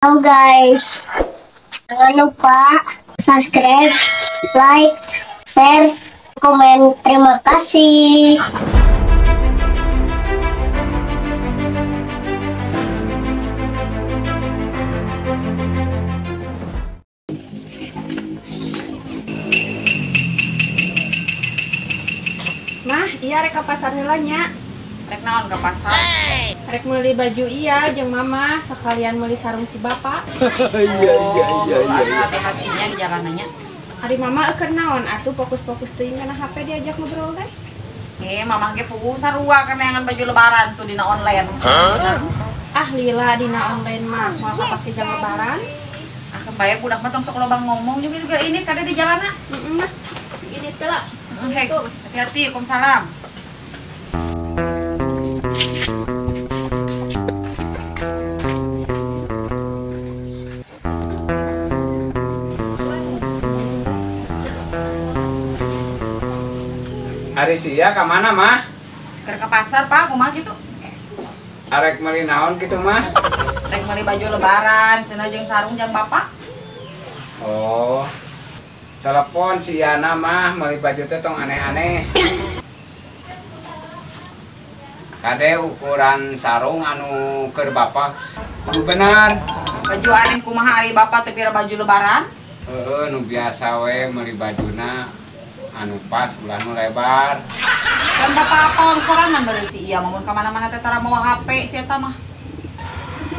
Halo guys, jangan lupa subscribe, like, share, komen. Terima kasih. Mah, iya rek ka pasar heula nya. Rek naon ka pasar? Rek meuli baju iya jeung mama, sekalian meuli sarung si bapak. Iya. Hati-hatinya di jalanannya. Ari mama keur naon atuh fokus-fokus teuing kana HP diajak ngobrol teh. Mamah ge puguh sarua kana baju lebaran tuh dina online. Ah lila dina online mah moal kapake jam lebaran. Ah kebayang budak mah tong sok loba ngomong juga ini kade di jalanna. Heeh mah. Ini teh lah. Hei, hati-hati, waalaikumsalam. Ari sia ka mana mah? Keur ka pasar, Pak, kumaha kitu? Arek meuli naon kitu mah? Rek meuli baju lebaran, cenah jeung sarung jang bapak. Oh. Telepon si Yana mah meuli baju teh tong aneh-aneh. Kade ukuran sarung anu keur bapak kudu bener. Baju aneh kumaha ari bapak teh pira baju lebaran? Heeh, nu biasa we meuli bajuna anu pas ulah nu lebar. Kan bapak apal sorangan bari si iya mun ka mana-mana teh tara mawa HP si eta mah.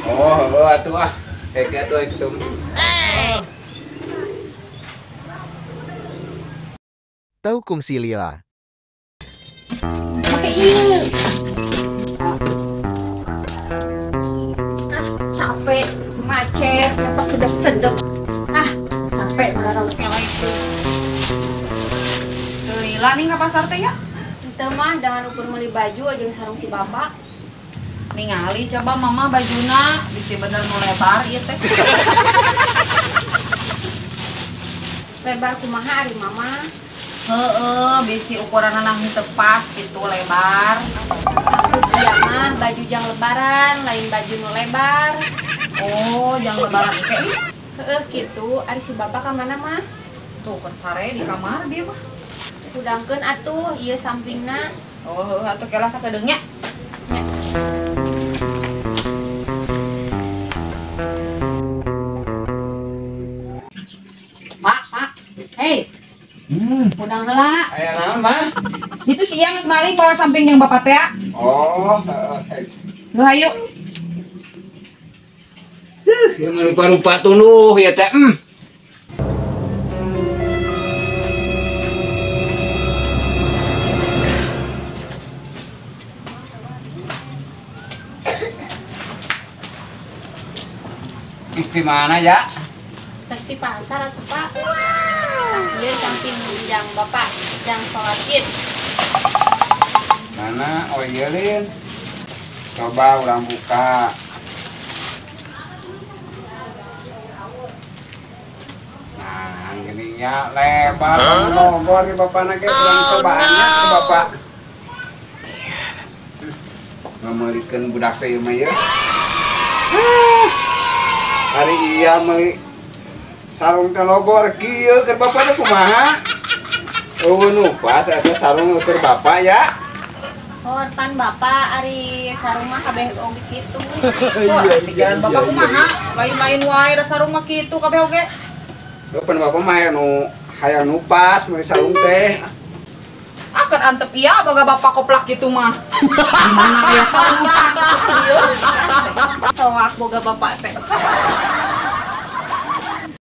Oh, heueuh atuh ah. Kayak atuh kitu. Tahu kungsi lila. Pakai ieu. Ah, capek, macet, dapat sedep-sedep. Ah, capek beneran kelek. Lila nih ke pasar teh ya? Ente mah jangan ukur meuli baju jeung sarung si bapak. Ningali coba mama bajuna bisi bener nu lebar ieu teh. Lebar kumaha ari mama? Heeh, bisi ukuranna henteu pas gitu lebar. Iya mah baju jang lebaran, lain baju nu lebar. Oh, jang lebaran teh. Heeh kitu, ari si bapak ka mana mah? Tuh keur sare di kamar dia mah. Kudangkeun atuh ieu sampingna. Oh, heuh atuh kela sakedeung nya. Pak, Pak. Hei. Kudang heula. Aya naon mah? Itu siang semaling bawa samping yang bapak teh. Oh, heeh. Lu hayu. Yang rupa-rupa tunduh ya teh. Di mana ya? Pasti pasar atau Pak? Iya samping yang bapak yang sholat id. Mana? Oh iya Lin. Coba orang buka. Nah, gininya lebar logor di bapak nage urang cobaannya ke bapak. Ngameurikeun budak teh ieu mah ya. Hari iya meuli sarung teh logor kieu keur bapak teh kumaha? Eueuh nu pas eta sarung keur bapak ya. Oh, pan bapak ari sarung mah kabeh oge kitu. Iya, pikiran bapak kumaha? Lain-lain wae da sarung mah kitu kabeh oge. Heuh pan bapak mah hayang nu pas meuli sarung teh. Ah kan antep iya boga bapak koplak kitu mah. Gimana aya sarung pas kieu? Soak boga bapak teh.